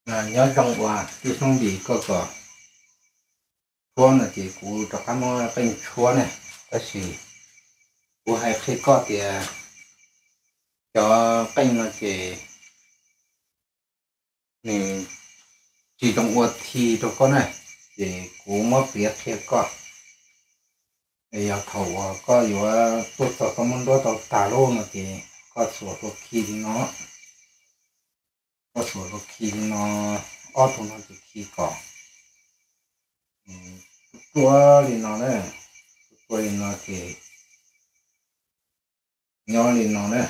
Nyob zoo uas tij Xyoob Npis koj kom tshuab no ces kuv rov qab muab qeej tshuab ne, tab sis kuv hais qhia koj tias cov qeej no ces nws tsis zoo ua thi rau koj na, ces kuv muab piav qhia koj. Yog thaum uas koj yuav tuaj txog koj muab nruab tau tag lawm no ces koj xuas hlua khi li no, koj xuas hlua khi li no, ob tug no ces khi kom tuaj li no na, tuaj li no ces nyob li no na,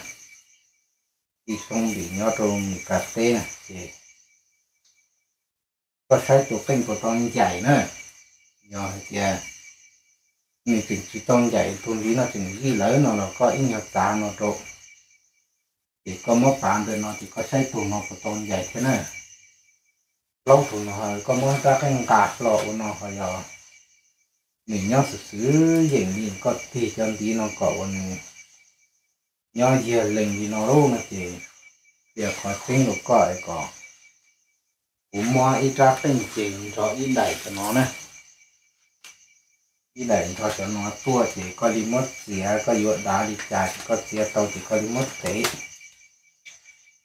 tij Xyoob Npis nyob rau Mes Kas teb na ces koj saib tus qeej puas tau ncaim na. Yog hais tias nws tseem tsis tau ncaim, tus ntiv no tseem zij lawm no los koj ib nyuag txav no rau, ces koj muab pav ntawm no ces koj saib tus no puas tau ncaim thiab na. Plaub tus no koj muab rab qeej nqa hlo ua no ho yog nws nyob xwm xwm yeem li, koj tig cov ntiv no kom uas nws nyob yiag lees li no lawm no ces tias qhov tseeb rau koj es kom kuv muab ib rab qeej ces nrog ib daim cov no na, ib daim nrog cov no tuaj ces koj li muab txiav, koj yuav dav li cas ces koj txiav tau ces koj li muab tev,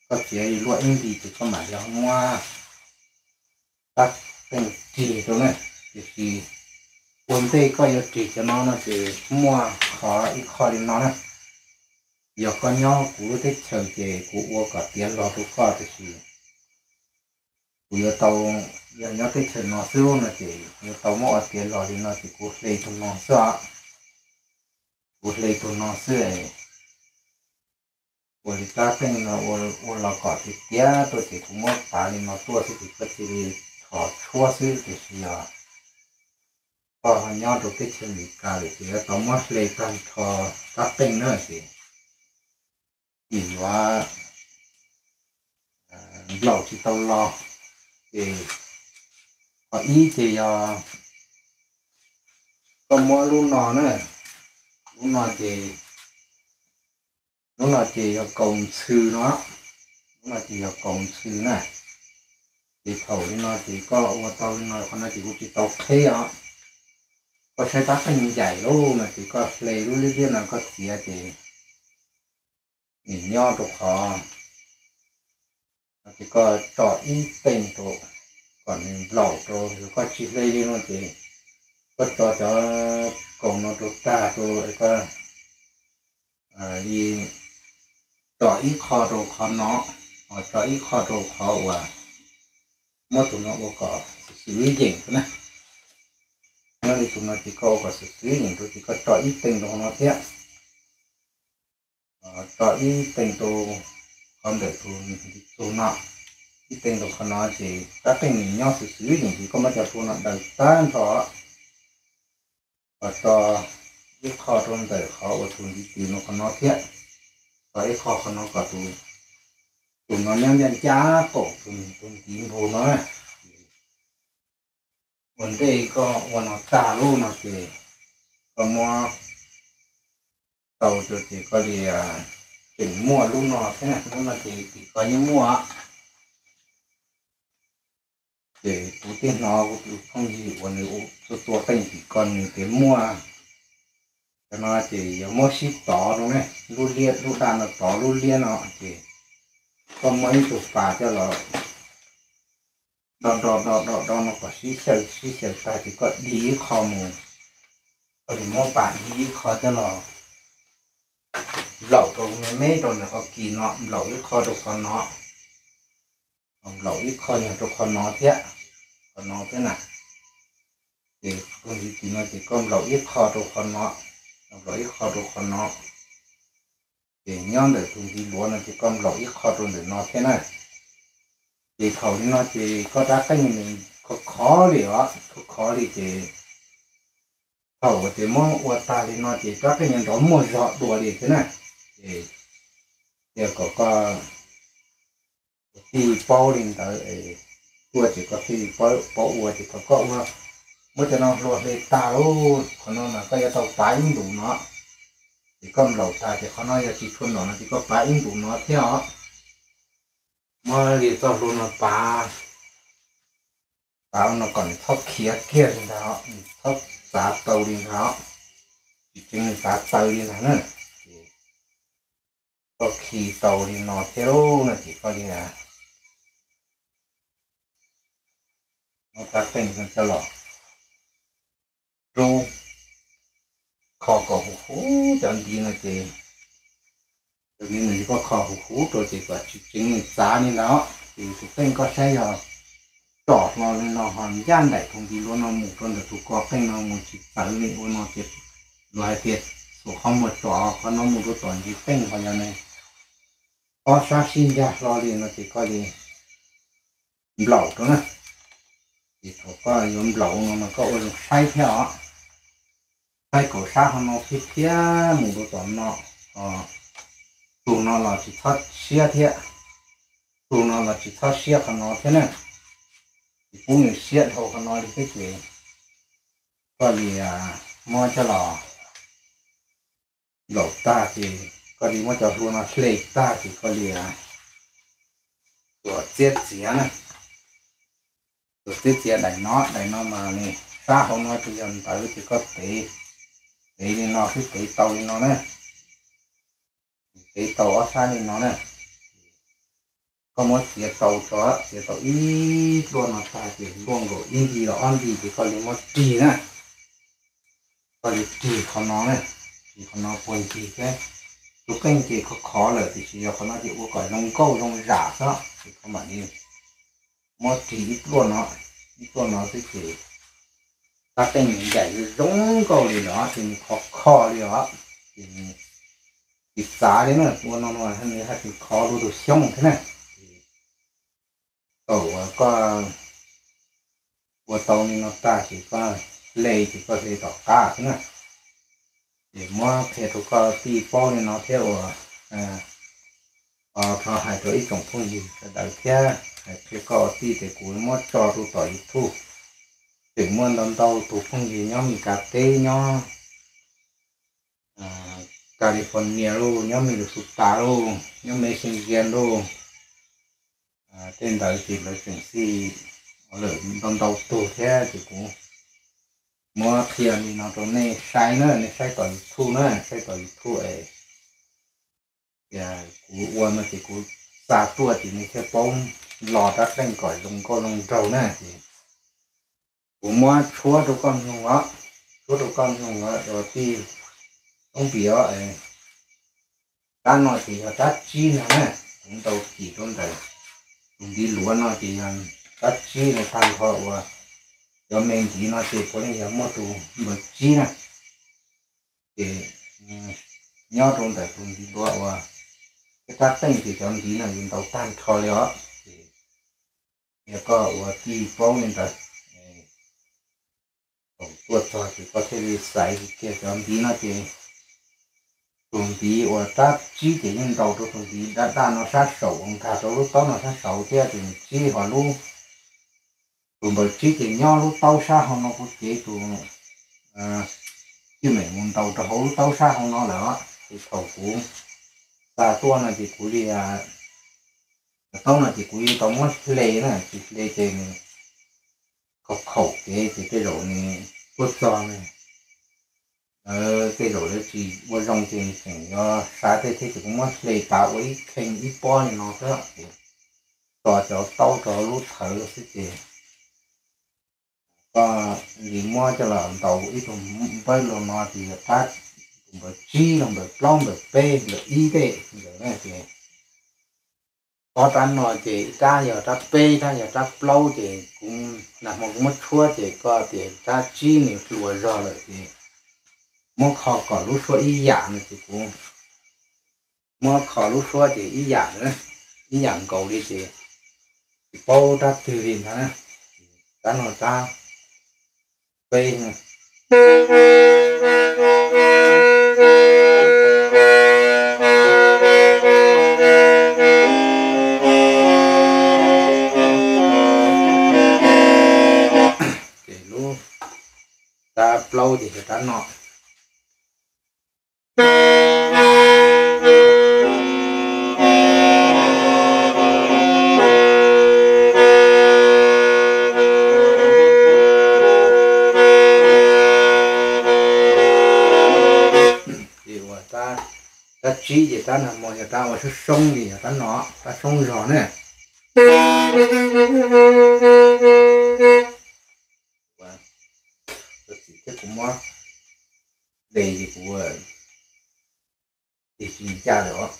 koj txiav li luaj ib nti ces koj mam li muab rab qeej rig rau na. Tiam sis ua ntej koj yuav rig cov no no ces muaj qhov ib qho li no na, yog koj nyob kuv lub teb chaws ces kuv ua kom tiav log rau koj, tiam sis kuv yuav tau, yog nyob teb chaws no xwb no ces yuav tau muab ua tiav log li no ces kuv hle tus no xwb os. Kuv hle tus no xwb, ua li rab qeej no ua los kom tiav tiav tuaj ces kuv muab pav li no tuaj xwb ces koj cia li rho tshuab xwb, tiam sis yog koj nyob rau teb chaws Amelikas lawm ces yuav tau muab hle tag nrho rab qeej na ces ib yuav nplaum tsis tau los. Ces qhov ib ces yog koj muab lub no na, lub no ces, lub no ces yog kaus ntxhw no, lub no ces yog kaus ntxhw na. Ces thaum li no ces koj ua tau li no, qhov no ces kuv tsis tau qheb os. Koj saib rab qeej ncaim lawm no ces koj hle lub liab liab no koj txiav ces nws nyob rau qhov no ces koj tso ib teej rau kom nws nplaum rau, yog koj tsis hle li no ces koj tso cov kaus no rau tag rau es koj li tso ib qho rau qhov no, ho tso ib qho rau qhov uas muab tus no ua kom xwm xwm yeem rau na. Nyob li tus no ces koj ua kom xwm xwm yeem rau ces koj tso ib teej rau qhov no thiab. Tso ib teej rau qhov ntawm tus ntiv txug no, ib teej rau qhov no ces rab qeej nws nyob xwm xwm yeem ces koj muab cov hlua no daws tag nrho. Ho tso ib qho rau ntawm qhov uas tus ntiv txug no qhov no thiab. Tso ib qho qhov no kom tus, tus no nyob ncaj ncaj qaum tus ntiv npug no. Ua ntej koj ua no tag lawm no ces koj muab tau rau ces koj li tseem muaj lub no thiab, lub no ces tim koj yeej muaj. Ces kuv twb hnov kuv tus phooj ywg uas nws ua tua tua qeej tim ko nws tias muaj. Cov no ces yog muab sib tov rau ne, lub liab lub daj no tov lub liab no ces koj muab ib tug pas coj los do do do do do no kom sib xyaw sib xyaw tag ces koj dig ib qho mus, koj li muab pas dig ib qho coj los nplaum rau me me rau ntawm qhov kis no, nplaum ib qho rau qhov no, nplaum ib qho nyuag rau qhov no thiab, qhov no thiab na. Ces tus ntiv txug no ces koj nplaum ib qho rau qhov no, nplaum ib qho rau qhov no. Ces nyob ntawm tus ntiv luav no ces koj nplaum ib qho rau ntawm no thiab na. Ces thaum li no ces koj rab qeej nws khov khov li os, khov khov li ces thaum uas ces muab ua tag li no ces rab qeej nrov muaj zog dua li thiab na. Ces cia kom koj thiaj paub li ntawd, tuaj ces koj thiaj paub ua. Ces thaum koj ua, muab cov no hlua hle tag lawm, qhov no mas koj yuav tau pav ib ntus no. Ces koj nplaum tag ces qhov no yog tsis tshua nplaum no ces koj pav ib ntus no thiab os. Muab li txoj hlua no pav Txav no kom nws txhob khiav kiag li ntag, nws txhob txav tau li ntag, tsis tseev nws txav tawv li ntag na. Ces koj khi tau li no thiab no ces koj li muab rab qeej coj los rub, kho kom huv huv cov ntiv no ces, yog li no koj kho huv huv rau ces kom tsis tseev nws txav li ntag. Ces tus qeej koj saib yog tsom hlo li no ho ncaj nraim tus ntiv luav no mus rau ntawm tus ko qeej no mus tsis txawv li ua no ces luag hais tias xuas qhov muag tsom qhov no mus rau tom ntiv qeej ho yog ne ob sab sib ncag hlo li no ces koj li nplaum rau na. Ces thaum koj yuav nplaum no mas koj ua zoo saib thiab os. Saib kaum sab qhov no thiab thiab mus rau tom no, tus no los tsis txhob siab thiab, tus no los tsis txhob siab qhov no thiab na. Ces pub nws siab dhau qhov no li thiab ces koj li muab coj los nplaum tag ces koj li muab cov hlua no hle tag ces koj li tuam txiab txiav na. Tuam txiab txiav daim no, daim no mas nws sab hauv no ces yog ntawv ces koj tev, tev li no xwb tev tau li no na. Tev tau ob sab li no na. Koj muab txiav tau tso, txiav tau ib pluaj no tag ces luaj nkaus ib nti los ob nti ces koj li muab rig na. Koj li rig qhov no na, rig qhov no puag ncig thiab. Tus qeej ces khov khov lawm tiam sis yog qhov no ces ua kom zoo nkauj zoo zam xwb ces koj mam li muab rig ib pluaj no, ib pluaj no xwb ces rab qeej nws ncaim zoo nkauj li lawm ces nws khov kho li os. Ces nws tsis txav li na, ua no no nws haj tseem khov dua tus xyoob thiab na. Thaum uas koj ua tau li no tag ces koj hle ces koj hle tom qab xwb na. Ces muab qhia rau koj tij paub li no thiab uas thov hais rau ib tsoom phooj ywg sawv daws thiab hais qhia koj ua tij ces kuv muab tso rau tom YouTube. Tseem muaj ntau ntau tus phooj ywg nyob Mes Kas teb, nyob California lauj, nyob Minnesota lauj, nyob Michigan lauj, tej ntawd ces lawv tseem xij lawm ntau ntau tug thiab ces kuv muab qhia li no rau nej saib na, nej saib tom YouTube na, saib tom YouTube es kuv ua no ces kuv xa tuaj ces nej thiaj paub lo rab qeej kom zoo nkauj zoo nraug na ces kuv muab tshuab rau koj mloog os, tshuab rau koj mloog os tij Toob Npis os. Rab no ces yog rab tsib no na, kuv ntaus cim rau ntawm tus ntiv luav no ces yog rab tsib no tag nrho uas cov me ntiv no ces puav leej yog muaj tus npawg tsib na. Ces nyob rau ntawm tus ntiv luav uas rab qeej ces cov ntiv no yus ntaus tag nrho li os. Ces yog koj ua tij paub li ntawd, thaum tuaj txog ces koj thiaj li xaiv kiag cov ntiv no ces tus ntiv uas rab tsib ces yeej ntaus rau tus ntiv daj daj no sab saum uas nkag rau lub taub no sab saud thiab ces nws tsib ho lub, tus npawg tsib ces nyob lub taub sab hauv no kuv cev tus cwj mem mus ntaus rau hauv lub taub sab hauv no lawm. Ces thaum kuv xa tuaj no ces kuv li, cov taub no ces kuv yeej tau muab hle na, tsis hle ces nws khaum khaum kev ces tej zaum nws tuaj txog ne, tej zaum lawv tsis ua zoo ces nws tseem yuav sab tej thiab ces kuv muab hle tas ua ib kheej ib pob li no xwb ces tso cov taub rau lub thawv xwb ces koj li muab coj los ntaus ib tug npawb los no ces yog rab, tus npawb tsib los npawb plaub npawb peb npawb ib tej ntawd na ces ob rab no ces ib rab yog rab peb, ib rab yog rab plaub ces kuv nag hmo kuv muab tshuab ces koj tias rab tsib nws hluas zog lawm ces muab kho kom lub suab ib yam no ces kuv muab kho lub suab ces ib yam, ib yam nkaus li ces tsis paub rab twg li ntag na. Rab no rab peb. Ces lub rab plaub ces yog rab no. Rab tsib ces rab nag hmo yog rab ua soob soob li yog rab no, rab soob zog na. Kuv txiv thiab kuv muab de ces kuv tig tsis ncaj lawm os.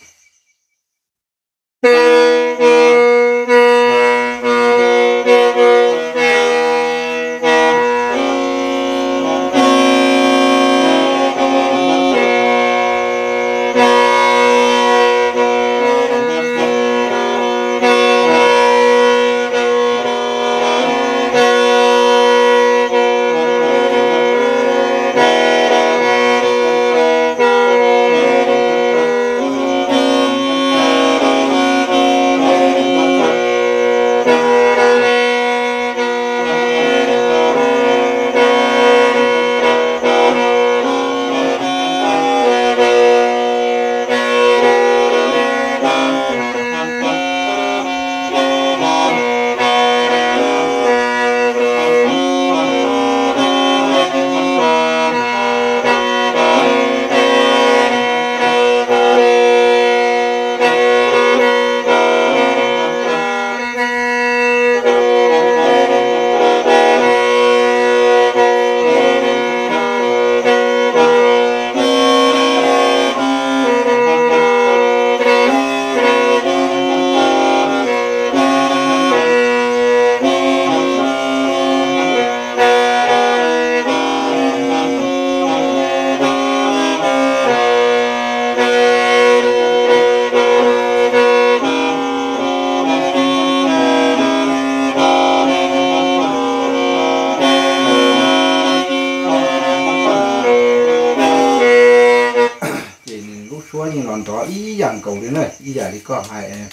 Ces nws lub suab yeej los nrov ib yam nkaus li na, ib yam li koj hais.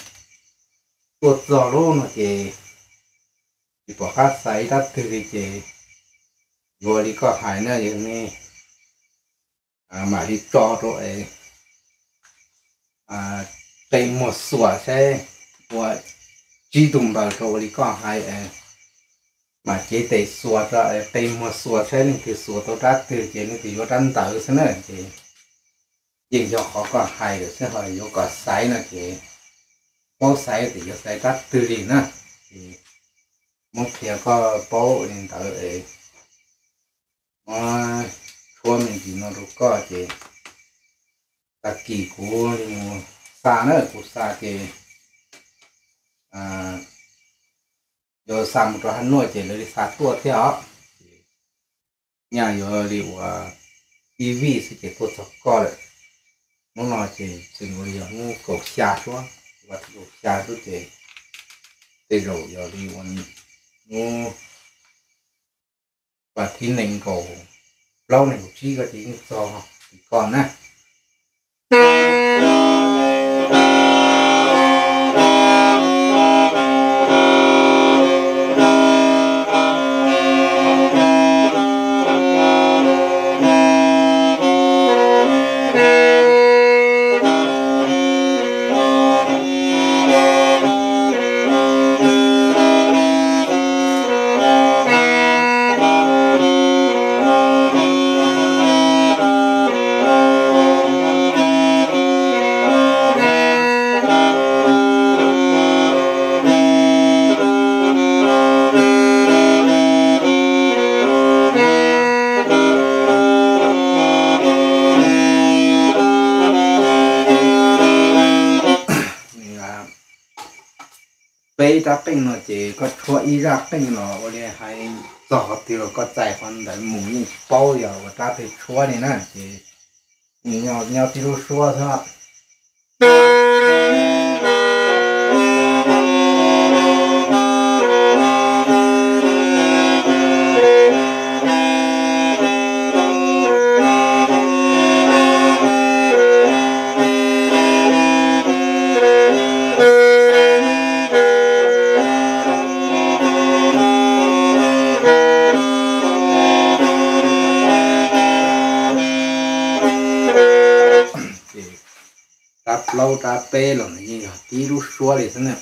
Tuaj txog lub no ces tsis pom qab xaiv rab twg li ces yuav li koj hais na, yog ne mam li tso rau es qe muag xuas saib, ua tsib tug npaws rau ua li koj hais, mam cev tes xuas rau es qe muag xuas saib leej twg xuas tau rab twg ces leej twg yuav rab ntawd xwb na. Ces yeej yog qhov koj hais lawm xwb, ho yuav kom xaiv no ces paub xaiv tias yuav xaiv rab twg li na. Ces muab qhia koj paub li ntawd es muab tshuab me ntsis no rau koj ces tag kis kuv li mus xa na, kuv xa ces yuav xa mus rau Haj Nuaj ces lawv li xa tuaj thiab os. Nyaj yuav li uas ib vij xwb ces tuaj txog koj lawm. Hnub no ces txwm ua li yog hnub kaum xya suab, ua kaum xya suab ces tej zaum yog li ua hnub vas thib nees nkaum plaub nees nkaum tsib koj ces yeej txog tim koj na. Peb rab qeej no ces koj tshuab ib zaj qeej los ua li hais txog qhov twg los koj txais qhov ntawd mus, yeej tsis paub yog ua rab twg tshuab li na, ces nyob tib lub suab xwb. Rab plaub rab peb los nws yeej yog tib lub suab li xwb na.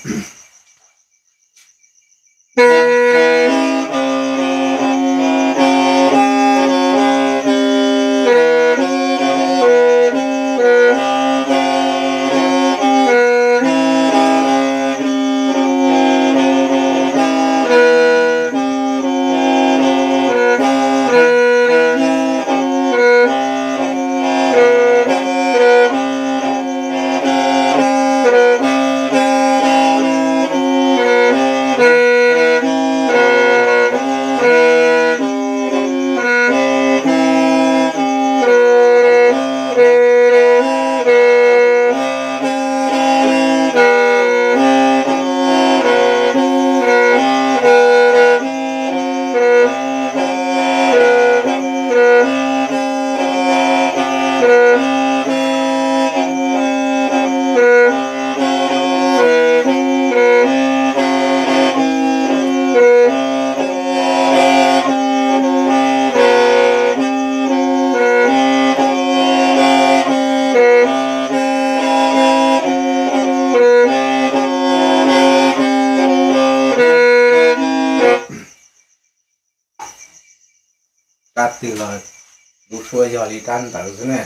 Tuaj yog li dab ntawd xwb ne.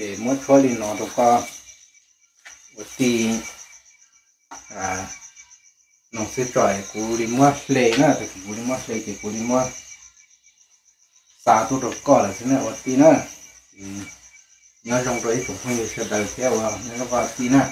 Ces muab tshuab li no rau koj ua tij. Noog xwb tso, kuv li muab hle na, tag kis kuv li muab hle ces kuv li muab xa tuaj rau koj lawm xwb na ua tij na. Nyob zoo rau ib tsoom phooj ywg sawv daws thiab ua nyob zoo koj tij na.